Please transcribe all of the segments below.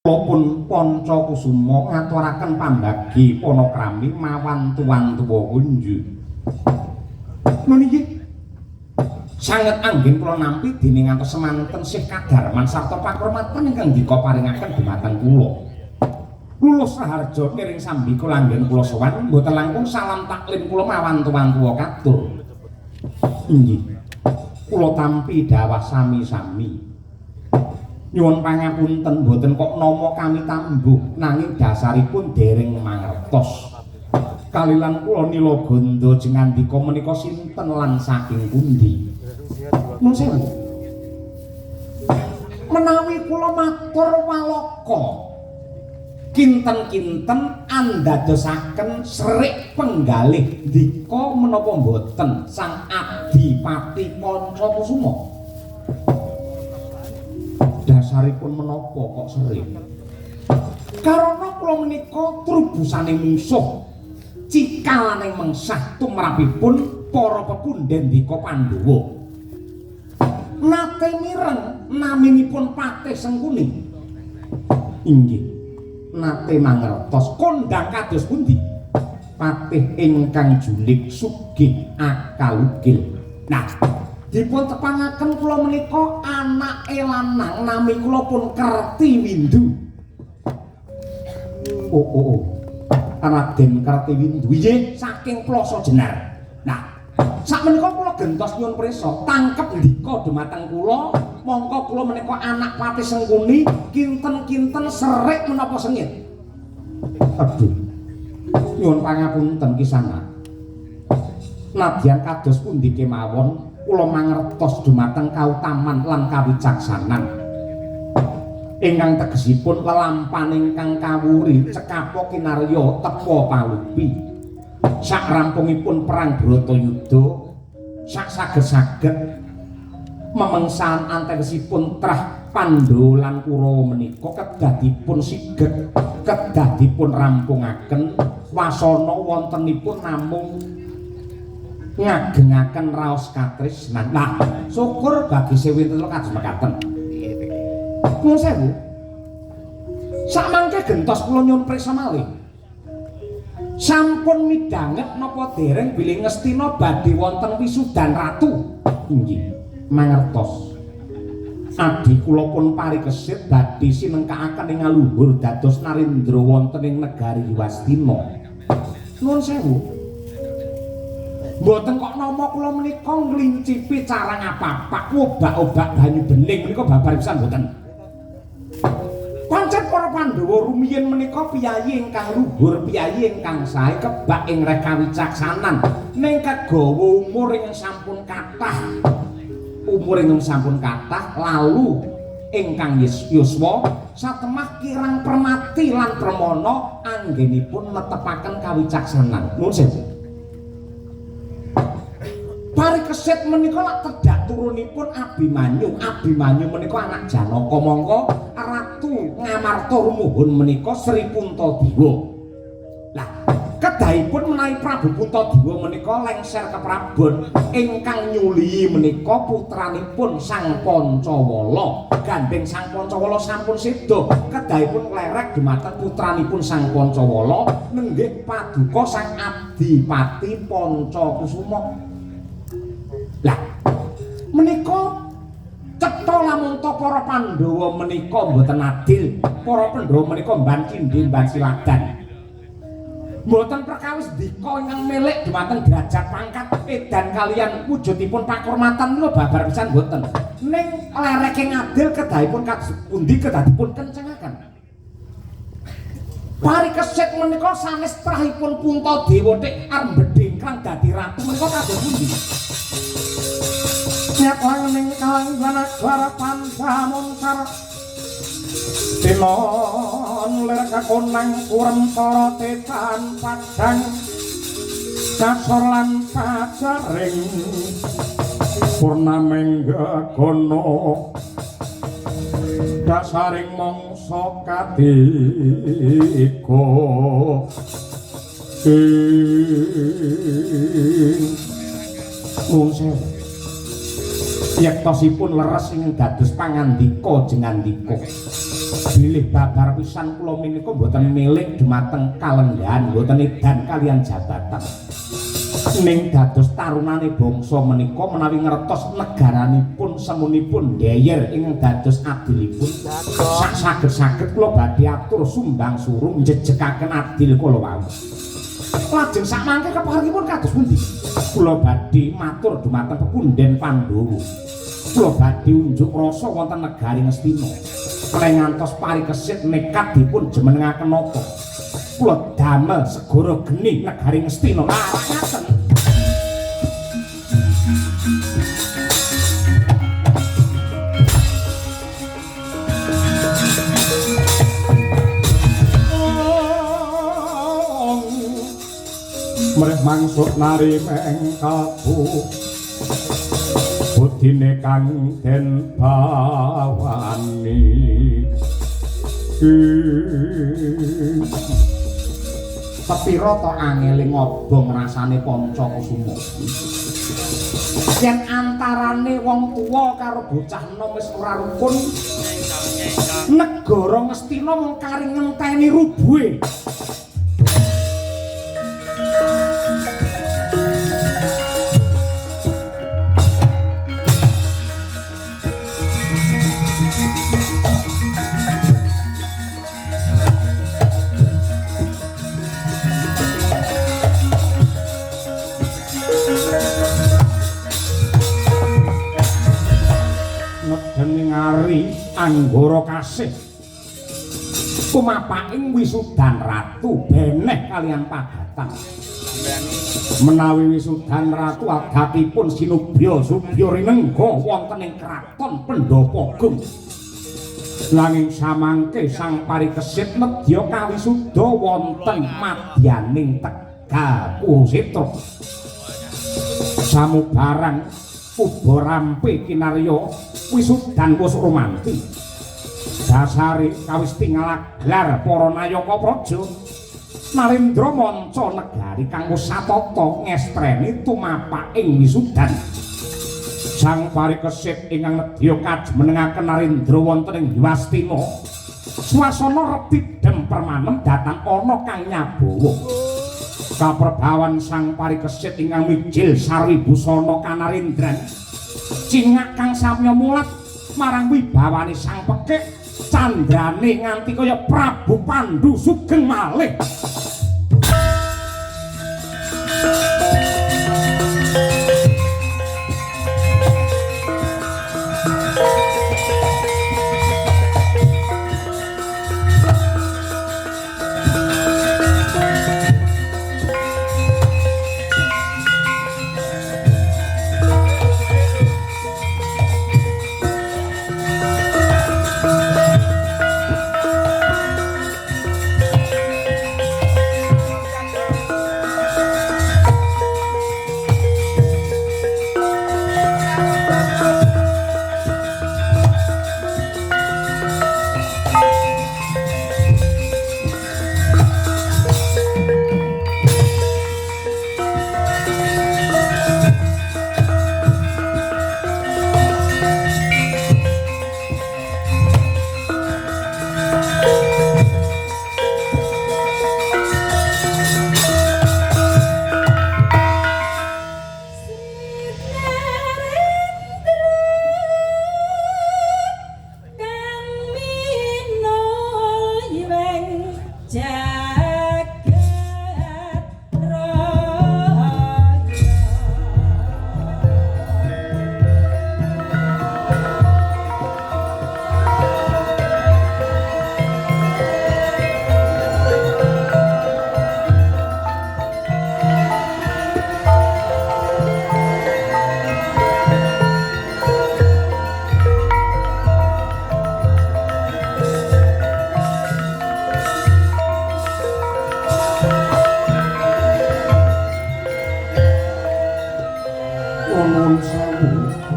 Kula pun Panca Kusuma ngaturaken pambagi panakrami mawan tuwan tuwa kunju. Nun inggih. Sanget anggen kula nampi dene ngantos semanten sih kadarman sarta pakurmatan ingkang dika paringaken dumateng kula. Lulus raharja niring sambika langgen kula sowan mboten langkung salam taklim kula mawan tuwan tuwa katur. Inggih. Kula tampi dawah sami-sami. Nyuwun pangapunten mboten kok nama kami tambuh nanging dasaripun dereng mangertos. Kalilan kula nila ganda jengandika menika sinten lan saking pundi? Nuwun sewu. Menawi kula matur walaka kinten-kinten andadosaken srik penggalih ndika menapa mboten Sang Adipati Panca Kusuma? Dasaripun menapa kok serik? Karana kula menika trubusane mungsuh cikalaning mengsah tumrapipun para pepundhen Dika Pandhawa. Nate mireng naminipun Patih Sengkuni. Inggih. Nate mangertos kondhang kados pundi? Patih ingkang julig sugih akalugil. Nah, dipun tepangaken kula menika anake lanang nami kula pun Kertiwindu. Oh oh oh. Raden Kertiwindu inggih saking Plaza Jenar. Nah, sakmenika kula gentos nyuwun prisa tangkep ndika dumateng kula, mongko kula menika anak Patih Sengkuni kinten-kinten serik menapa sengit. Aduh. Nyuwun pangapunten kisanak. Nadyan kados pundi kemawon kula mangertos dumateng kautaman lan kawicaksanan. Ingkang tegesipun lelampan ingkang kawuri cekapo kinarya tepa palupi. Sak rampungipun perang Bratayuda sak saged-saged memengsan antawisipun trah Pandhawa lan Kurawa menika kedah dipun sigeg, kedah dipun rampungaken wasana wontenipun namung ngagengaken raos katresnan. Nah, syukur bagi sewinten kados mekaten. Nuwun sewu. Sakmangke gentos kula nyuwun priksa malih. Sampun midhanget napa dereng bilih Ngastina badhe wonten wisudan ratu? Inggih, mangertos. Adi kula pun parikesit badhe sinengkakaken ing aluhur dados narendra wonten ing negari Wastina. Nuwun sewu. Mboten kok nama kula menika nglincipi cara ngapapak obak-obak banyu bening menika babar pisan mboten. Pancen para Pandhawa rumiyin menika piyayi ingkang luhur, piyayi ingkang sae kebak ing reh kawicaksanan. Ning kegawa umur ingkang sampun kathah. Umur ingkang sampun kathah lalu ingkang yuswa satemah kirang permati lan permana anggenipun netepaken kawicaksanan. Nuwun sewu. Parikesit menika lak tedhak turunipun Abimanyu. Abimanyu menika anak Janaka mongko Ratu Ngamarta rumuhun menika Sri Puntadewa. Lah, kedahipun menawi Prabu Puntadewa menika lengser ke Prabon ingkang nyulihi menika putranipun Sang Pancawala. Gandeng Sang Pancawala sampun seda, kedahipun klerek dumateng putranipun Sang Pancawala nenggih paduka Sang Adipati Pancakusuma. Lah, menika cetha lamun ta para Pandhawa menika mboten adil. Para Pandhawa menika mban cindhe mban siladan. Mboten perkawis ndika ingkang milik dumateng derajat pangkat edan kaliyan wujudipun pakurmatan menika babar pisan mboten. Ning lereke ngadil kedahipun kados pundi kedah dipun kencengaken. Parikesit menika sanes trahipun Puntadewa tik arep mbedhingkrang dadi ratu menika kados pundi? Nyat langning kalanggan agar pancamuncar Tinon lir kakonang kurem para tetan padang kasor lan pajaring purnaming gagono dasaring mangsa katiga ing nuwun sewu. Yektosipun leres ing dados pangandika jengandika. Bilih babar pisan kula menika mboten milik dumateng kalenggahan, mboten edan kalian jabatan. Ning dados tarunane bangsa menika menawi ngertos negaranipun semunipun ndeyer ingkang dados adilipun, sak saged-saged kula badhe atur sumbang surung njejekaken adil kula wau. Lajeng sakmangke keparengipun kados pundi? Kula badhe matur dumateng pepundhen Pandhawa. Kula badhe unjuk rasa wonten negari Ngastina. Menawi ngantos parikesit nekat dipun jumenengaken nata, kula damel segara geni negari Ngastina. Lah ngaten. Mrih mangsuk nari mengkabu budine kang den bawani. Sepira to angele ngobong rasane Panca Kusuma. Yen antarane wong tuwa karo bocah enom wis ora rukun, negara Ngastina mung kari ngenteni rubuhe. Anggara kasih tumapaking wisudan ratu beneh kalian pagatan. Menawi wisudan ratu adatipun sinubya subya rinengga wonten ing kraton Pandhapa Agung. Nanging samangke sang parikesit nedya kawisuda wonten madyaning Tegal Kurusetra. Samubarang uba rampe kinarya wisudan wus romanti. Dasare kawis tingal gelar para nayaka praja. Narendra manca negari kang wis satata ngestreni tumapaking wisudan. Sang parikesit ingkang nedya kajumenengaken Narendra wonten ing Wastina. Swasana retidem permanem datan ana kang nyabawa. Kaperbawan sang parikesit ingkang mijil sarwi busana kanarendran. Cingak kang samya mulat marang wibawane sang pekik, candrane nganti kaya Prabu Pandu sugeng malih.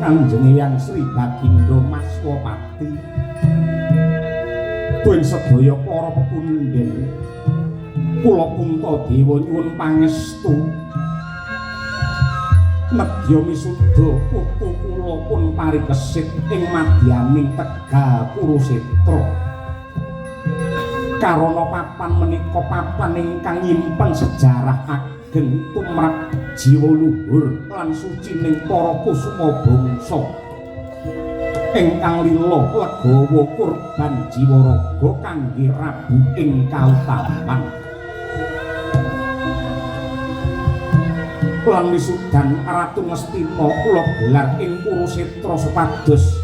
Kanjeng Hyang Sri Bagindo Maswapati tuwin sedaya para pepundhen kula Puntadewa nyuwun pangestu nedya misuda putu kula pun parikesit ing madyaning Tegal Kurusetra. Karana papan menika papan ingkang nyimpen sejarah ageng tumrap jiwa luhur lan sucining para kusuma bangsa ingkang lila legawa kurban jiwa raga kangge rabu ing kautaman. Lan wisudan Ratu Ngastina kula gelar ing Kurusetra supados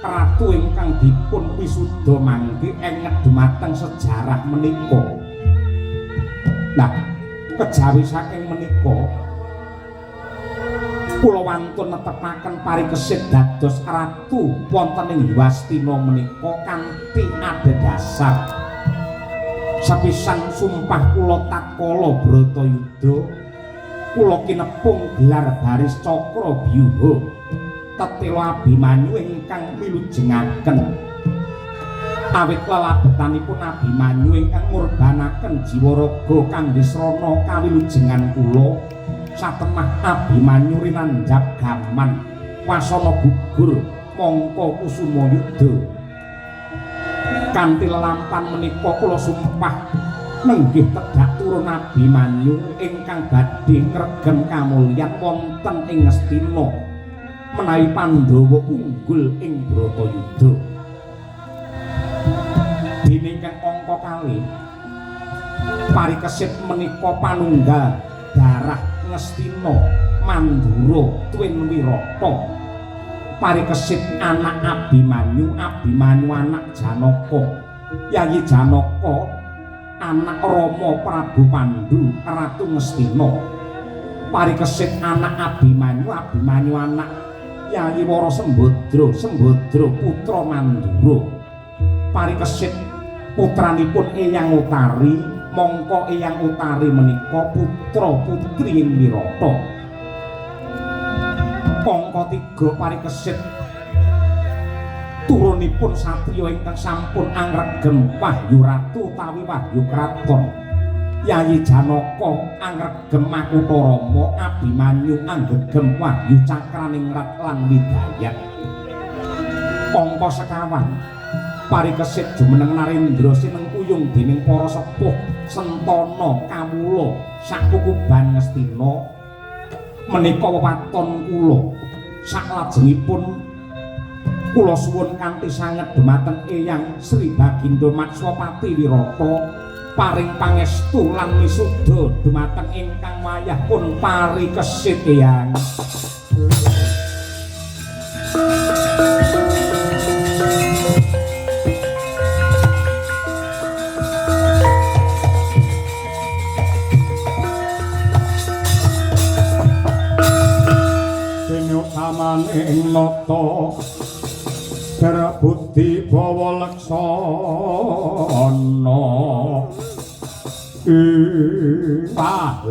ratu ingkang dipun wisuda mangke enget dumateng sejarah menika. Nah, kejawi saking menika kula wantun netepaken parikesit dados ratu wonten ing Wastina menika kanthi adhedhasar sepisan sumpah kula tatkala Bratayuda kula kinepung gelar baris cakra byuha tetela Abimanyu ingkang milujengaken awit lelabetanipun Abimanyu ingkang ngurbanaken jiwa raga kangge srana kawilujengan kula. Satemah Abimanyu rinanjap gaman wasana gugur mangka kusuma yuda. Kanthi lelampan menika kula sumpah nenggih tedhak turun Abimanyu ingkang badhe ngregem kamulyan wonten ing Ngastina menawi Pandhawa unggul ing Bratayuda. Dene ingkang angka kalih parikesit menika panunggal darah Ngastina Mandura Twin Wirata. Parikesit anak Abimanyu, Abimanyu anak Janaka, Yayi Janaka anak Rama Prabu Pandu Ratu Ngastina. Parikesit anak Abimanyu, Abimanyu anak Yayi Wara Sembadra, Sembadra putra Mandura. Parikesit putranipun Eyang Utari, mongko Eyang Utari menika putra putri ing Wirata. Angka 3 parikesit turunipun satriya ingkang sampun angregem wahyu ratu utawi wahyu kraton. Yayi Janaka angregem makutha Rama, Abimanyu anggegem wahyu cakraningrat lan widayat. Angka sekawan parikesit jumeneng Narendra sinengkuyung dening para sepuh sentana kawula sakukuban Ngastina menika wewaton kula. Saklajengipun kula suwun kanthi sanget dumateng Eyang Sri Baginda Matswapati Wirata paring pangestu lan misuda dumateng ingkang wayah pun parikesit Eyang. Samaning nata berbudi bawa leksana. Wah,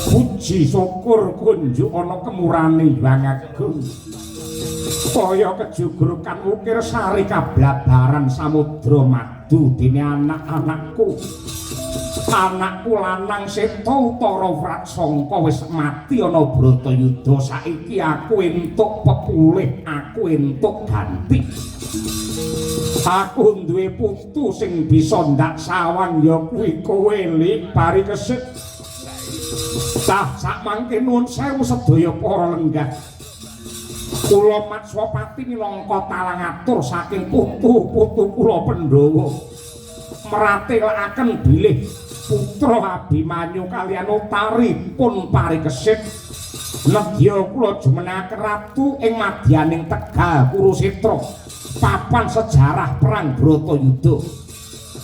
puji syukur kunjuk ana kemurane Hyang Agung. Kaya kejugrukan ukir sari kablabaran samudra madu dene anak-anakku. Anakku lanang Seta Utara Wratsangka wis mati ana Bratayuda. Saiki aku entuk pepulih, aku entuk ganti. Aku duwe putu sing bisa ndak sawang ya kuwi kowe Lik Parikesit. Tah sakmangke nuwun sewu sedaya para lenggah. Kula Matswapati minangka talang atur saking putu-putu kula Pandhawa meratelaken bilih putra Abimanyu kaliyan Utari pun parikesit nedya kula jumenengaken ratu ing madyaning Tegal Kurusetra papan sejarah perang Bratayuda.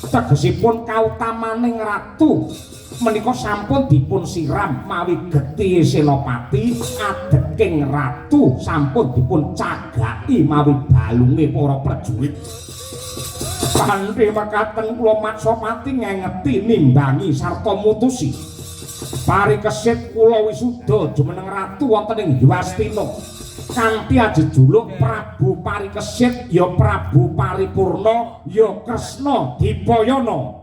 Tegesipun kautamaning ratu menika sampun dipun siram mawi getih Senopati adeking ratu sampun dipun cagaki mawi balunge para prajurit. Kanthi mekaten kula Matswapati ngengeti nimbangi sarta mutusi parikesit kula wisuda jumeneng ratu wonten ing Wastina kanthi ajejuluk Prabu Parikesit ya Prabu Paripurna ya Kresna Dipayana.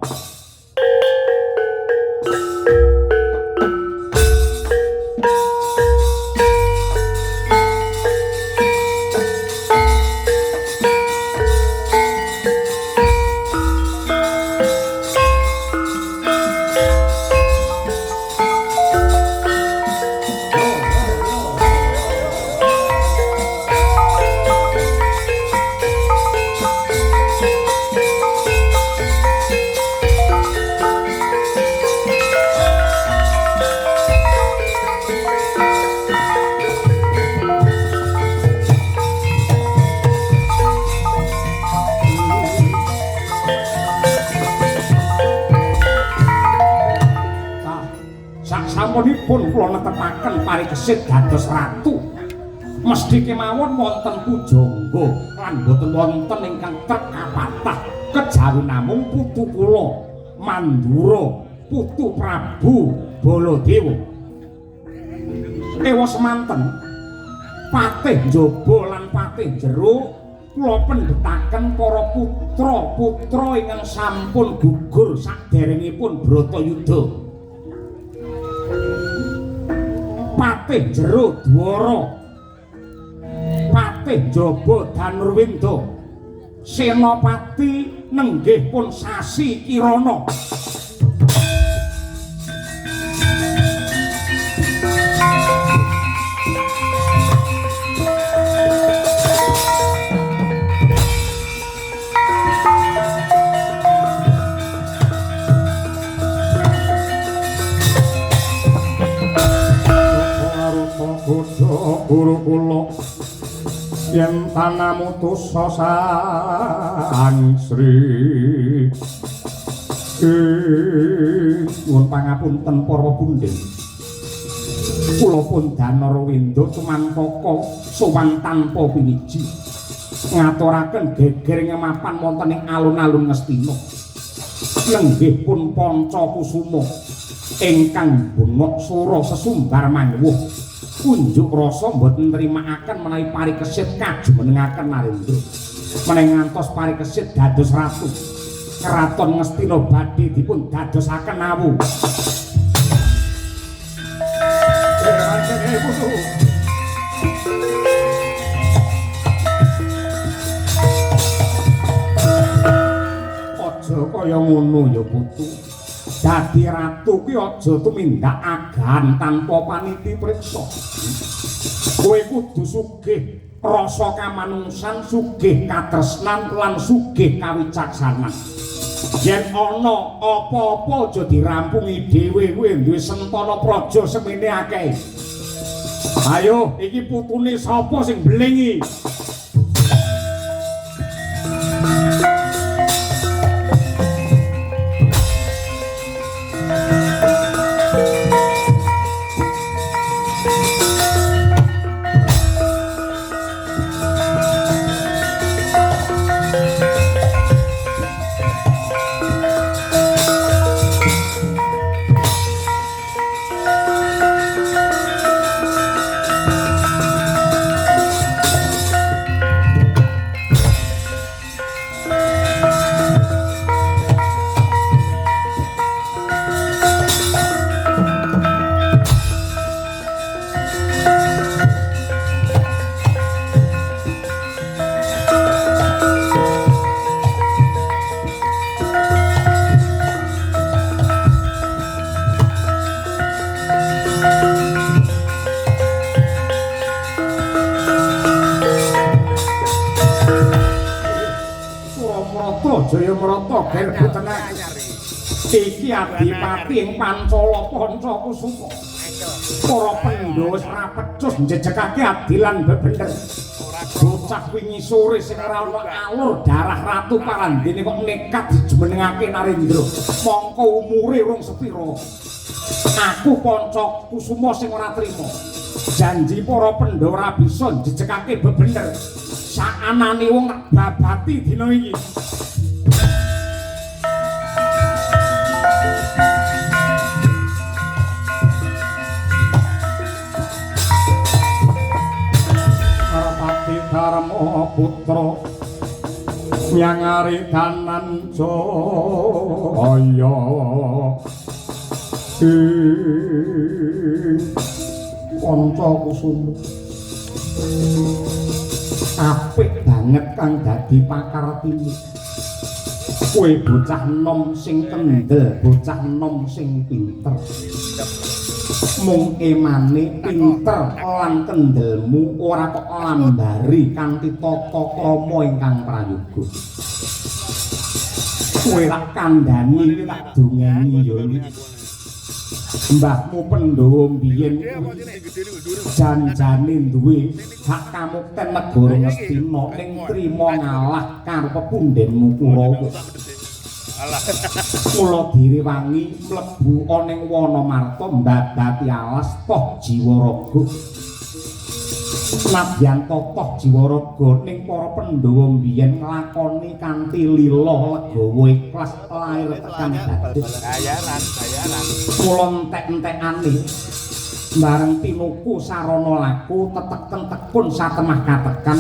Sasampunipun kula netepaken Parikesit dados ratu, mesthi kemawon wonten pujangga lan boten wonten ingkang trep kapatah kejawi namung putu kula Mandura, putu Prabu Baladewa. Ewa semanten patih njaba lan patih jero kula pendhetaken para putra-putra ingkang sampun gugur saderengipun Bratayuda. Patih jero Dwara, patih njaba Danurwenda, senopati nenggih pun Sasi Kirana. Guru kula yen tanamutusa sang Sri. Nyuwun pangapunten para pundhen. Kula pun Danarwenda tumantaka sowan tanpa piniji. Ngaturaken geger ngemapan wonten ing alun-alun Ngastina. Lenggih pun Panca Kusuma ingkang bengok sora sesumbar mangwuh. Unjuk rasa mboten nrimakaken menawi Parikesit kajumenengaken Narendra. Menawi ngantos Parikesit dados ratu, Kraton Ngastina badhe dipun dadosaken awu. Aja kaya ngono ya putu. Dadi ratu ki aja tumindak agan tanpa paniti priksa. Kowe kudu sugih rasa kamanungsan, sugih katresnan lan sugih kawicaksanan. Yen ana apa-apa aja dirampungi dhewe, kowe duwe sentana praja semene akeh. Ayo, iki putune sapa sing mblingi? Iki adipati ing Pancala Panca Kusuma. Para Pandhawa wis ora pecus njejekake adilan bebener. Bocah wingi sore sing ora ana alur darah Ratu Parandene kok nekat dijumenengake Narendra. Mongko umure urung sepira. Aku Panca Kusuma sing ora trima. Janji para Pandhawa ora bisa njejekake bebener. Sakanane wong tak babati dina iki. Dharma putra nyangari danan jaya Panca Kusuma apik banget kang dadi pakartini. Kowe bocah enom sing kendel, bocah enom sing pinter. Mung emane pinter lan kendelmu ora kok lambari kanthi tata krama ingkang prayoga. Kowe tak kandhani, kowe tak dongeni ya. Mbahmu Pandhawa mbiyen janjane duwe hak kamukten negara Ngastina ning trima ngalah karo pepundhenmu Kurawa. Mula direwangi mlebu ana ing Wanamarta mbabati alas toh jiwa raga. Nadyan toh jiwa raga ning para Pandhawa mbiyen nglakoni kanthi lila legawa ikhlas lair tekan batin. Bayaran, bayaran. Mula entek-entekane bareng tinuku sarana laku teteken tekun satemah katekan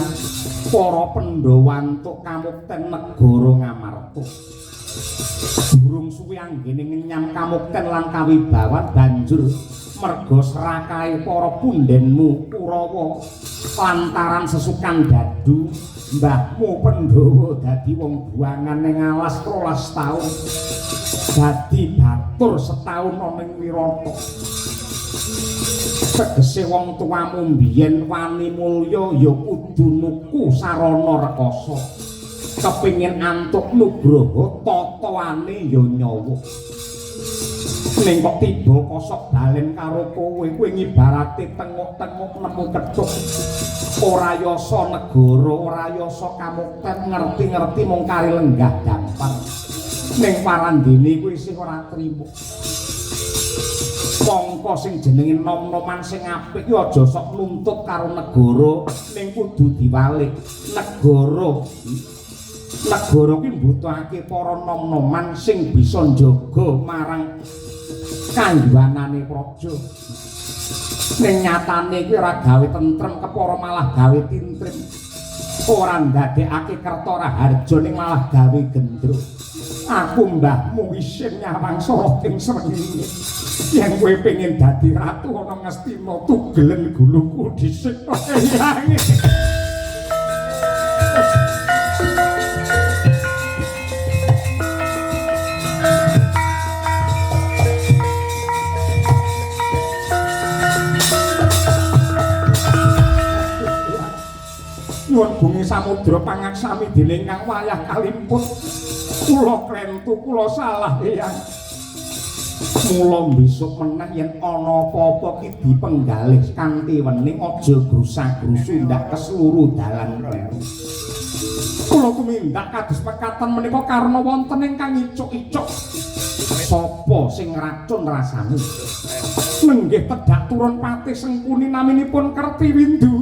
para Pandhawa antuk kamukten negara Ngamarta. Durung suwi anggene ngenyam kamukten lan kawibawan banjur merga serakahe para pundhenmu Kurawa lantaran sesukan dadu mbahmu Pandhawa dadi wong buangan ning alas 12 taun, dadi batur setaun ana ing Wirata. Tegese wong tuamu mbiyen wani mulya ya kudu nuku sarana rekasa, kepingin antuk nugroho tataane ya nyawa. Ning kok tiba kosok balen karo kowe, kowe ngibarate tenguk-tenguk nemu kethuk. Ora yasa negara, ora yasa kamukten, ngerti-ngerti mung kari lenggah dampar. Ning parandene kuwi isih ora trimo. Mongko sing jenenge nom-noman sing apik ki aja sok nuntut karo negara, ning kudu diwalik. Negara negara ki mbutuhake para nom-noman sing bisa njaga marang kangguwanane praja. Ning nyatane kuwi ora gawe tentrem, kepara malah gawe tintrim. Ora ndadekake kerta raharja ning malah gawe gendro. Aku mbahmu isin nyawang soroting srengenge. Yen kowe pengin dadi ratu ana Ngastina tugelen guluku dhisik. Nyuwun gunge samudra pangaksami dening kang wayah kalimput. Kula klentu, kula salah eyang. Mula besok meneh yen ana apa-apa ki dipenggalih kanthi wening, aja grusa-grusu ndak kesluru dalan kleru. Kula tumindak kados pekaten menika karna wonten ingkang icuk-icuk. Sapa sing racun rasane? Nenggih tedhak turun patih Sengkuni naminipun Kertiwindu.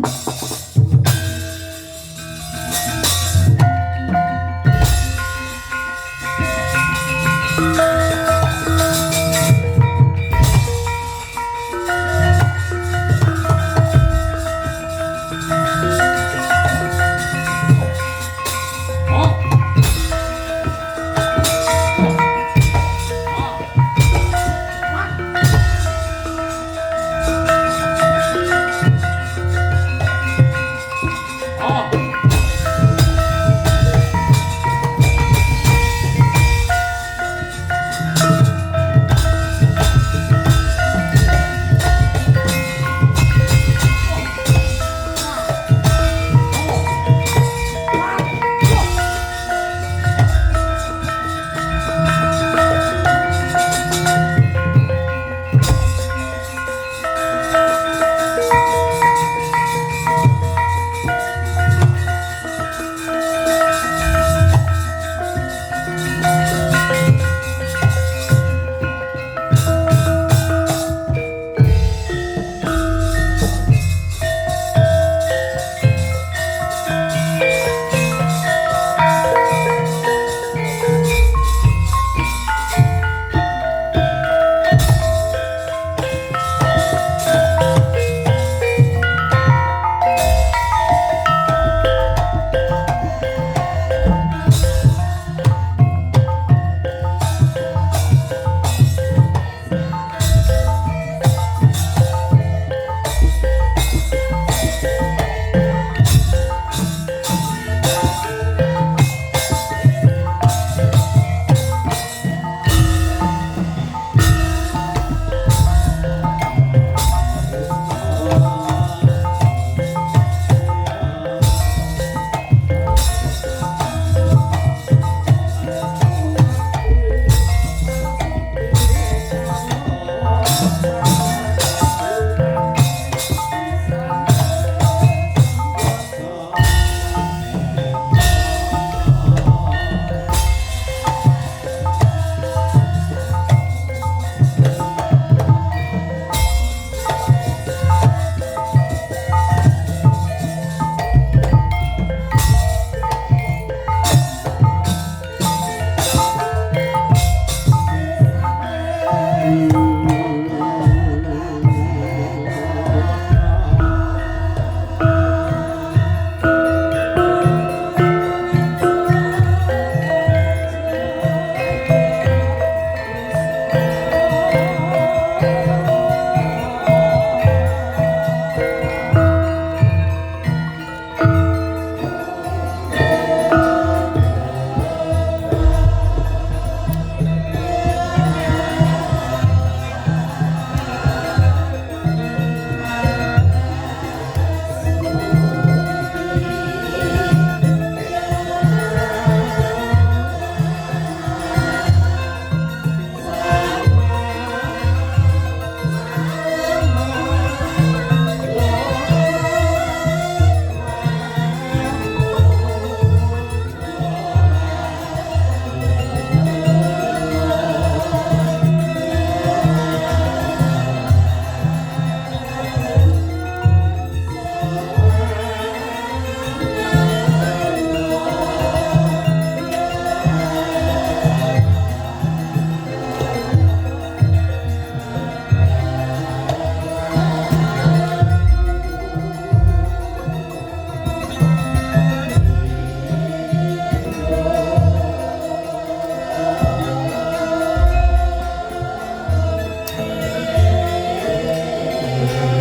Nggih.